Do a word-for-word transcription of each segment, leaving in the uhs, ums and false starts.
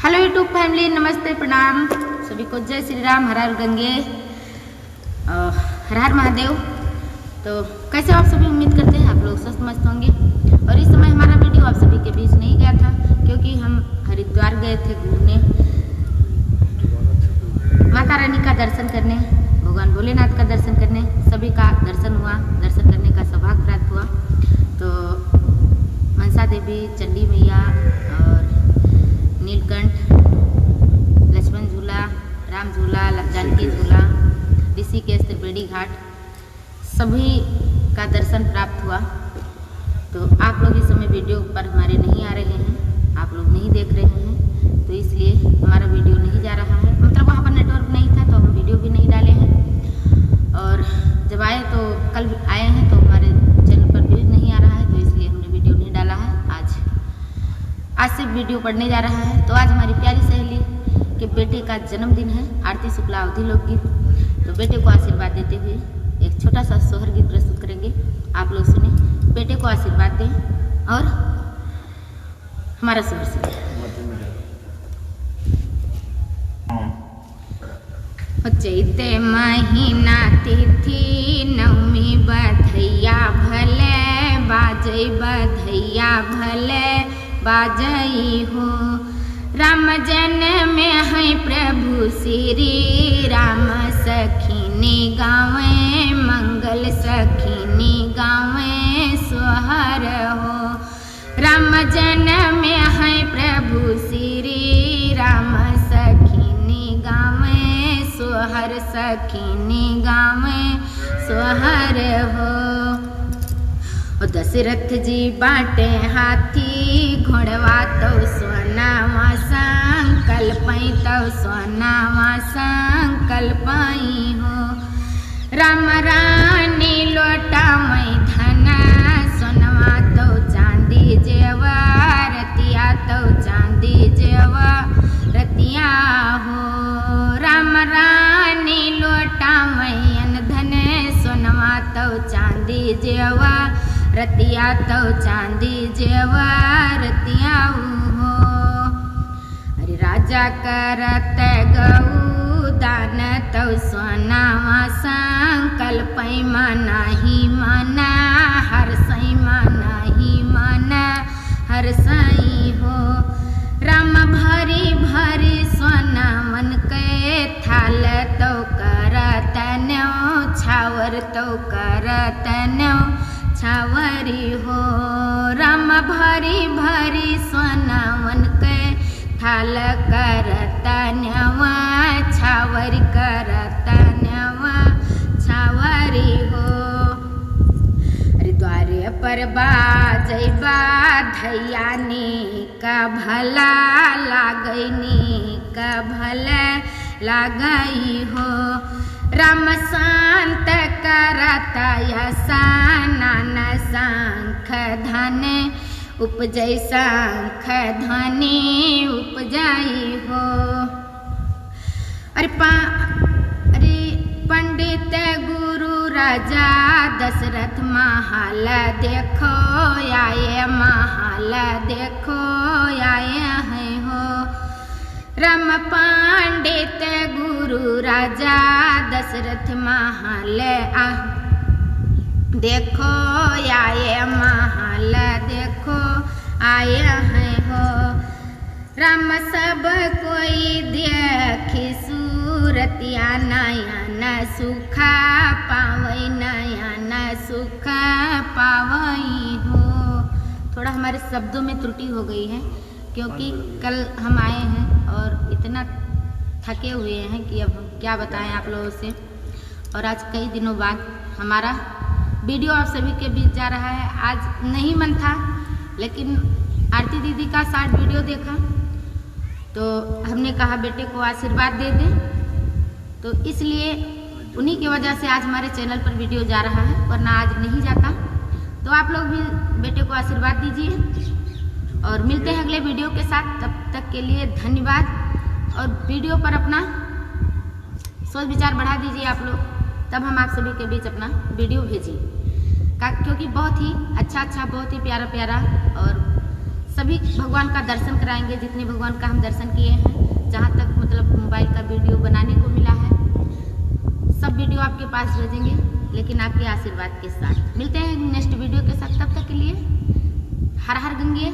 Hello YouTube family, नमस्ते, प्रणाम सभी को, जय श्री राम, हर हर गंगे, अ, हर हर महादेव। तो कैसे हो आप सभी? उम्मीद करते हैं आप लोग स्वस्थ मस्त होंगे। और इस समय हमारा video आप सभी के बीच नहीं गया था, क्योंकि हम हरिद्वार गए थे घूमने, माता रानी का दर्शन करने, भगवान भोलेनाथ का दर्शन करने। सभी का दर्शन हुआ, दर्शन करने का सौभाग्य प्राप्त हुआ। तो मनसा देवी, चंडी मैया और नीलकंठ, लक्ष्मण झूला, राम झूला, ल-, जानकी झूला, ऋषिकेश, त्रिवेणी घाट, सभी का दर्शन प्राप्त हुआ। तो आप लोग इस समय video पर हमारे नहीं आ रहे हैं, आप लोग नहीं देख रहे हैं, तो इसलिए हमारा video नहीं जा रहा है। मतलब, वहाँ पर network नहीं था, तो हम video भी नहीं डाले हैं। और जब आए, तो कल आए हैं, तो हमारे channel पर views नहीं आ रहा है, तो इसलिए हमने video नहीं डाला है। आज आज से video पड़ने जा रहा है। तो आज हमारी प्यारी सहेली के बेटे का जन्मदिन है, आरती शुक्ला अवधी लोकगीत। तो बेटे को आशीर्वाद देते हुए एक छोटा सा सोहर गीत प्रस्तुत करेंगे, आप लोग सुने, बेटे को आशीर्वाद दें और हमारा सोहर सुने। चैते महीना तिथि नवमी बधैया भले, बाजै बधैया भले, बाजै हो। राम जन्म है प्रभु श्री राम, सखिनी गावे मंगल, सखिनी गावे सोहर हो। राम जन्म है प्रभु श्री राम, सखिनी गावे सोहर, सखिनी गावे सोहर हो। ओ दशरथ जी बाटे हाथी, घोड़वा तौ सोनावा, संकल्पई तौ सोनावा, संकल्पई हो। राम रानी लोटावै धन, सोनवा तौ चांदी जेवा, रतिया तौ चांदी जेवा, रतिया हो। राम रानी लोटावै अन धन, सोनवा तौ चांदी जेवा, रतिया तौ चांदी जेवा, रतिया हो। अरे राजा करत गऊ दान तौ सोनावा, संकल्पई मनहि मन, हर्षई मनहि मन, हर्षई हो। राम भरी भरी सोनावन के थाल तौ करत न्यो छावर, तौ करत न्यो छावरी हो। राम भरी भरी सोनावन के थाल करत न्यवा छावरी, करत न्यवा छावरी हो। अरे द्वारे पर बाजै बधैया, नीक भला लागै, नीक भला लागै हो। राम शांत करत असानन, शंख ध्वनि उपजै, शंख ध्वनि उपजै हो। अरे पा-, अरे पंडित गुरु राजा दशरथ महल देखो आए, महल देखो आए हैं हो। राम पंडित गुरु राजा दशरथ महल आ, देखो आए महल देखो आए हैं हो। राम सब कोई देखी सूरतिया, नयन सुख पावै, नयन सुख पावै हो। थोड़ा हमारे शब्दों में त्रुटि हो गई है, क्योंकि कल हम आए हैं और इतना थके हुए हैं कि अब हम क्या बताएं आप लोगों से। और आज कई दिनों बाद हमारा video आप सभी के बीच जा रहा है। आज नहीं मन था, लेकिन आरती दीदी का short video देखा, तो हमने कहा बेटे को आशीर्वाद दे दें, तो इसलिए उन्हीं की वजह से आज हमारे channel पर video जा रहा है, वरना आज नहीं जाता। तो आप लोग भी बेटे को आशीर्वाद दीजिए और मिलते हैं अगले video के साथ। तब तक के लिए धन्यवाद और video पर अपना सोच विचार बढ़ा दीजिए आप लोग, तब हम आप सभी के बीच अपना video भेजें। का-, क्योंकि बहुत ही अच्छा अच्छा, बहुत ही प्यारा प्यारा और सभी भगवान का दर्शन कराएंगे, जितने भगवान का हम दर्शन किए हैं, जहाँ तक मतलब मोबाइल का वीडियो बनाने को मिला है, सब वीडियो आपके पास भेजेंगे, लेकिन आपके आशीर्वाद के साथ। मिलते हैं नेक्स्ट वीडियो के साथ, तब तक के लिए हर हर गंगे,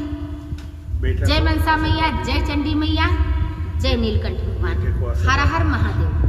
जय मनसा मैया, जय चंडी मैया, जय नीलकंठ भगवान, हर हर महादेव।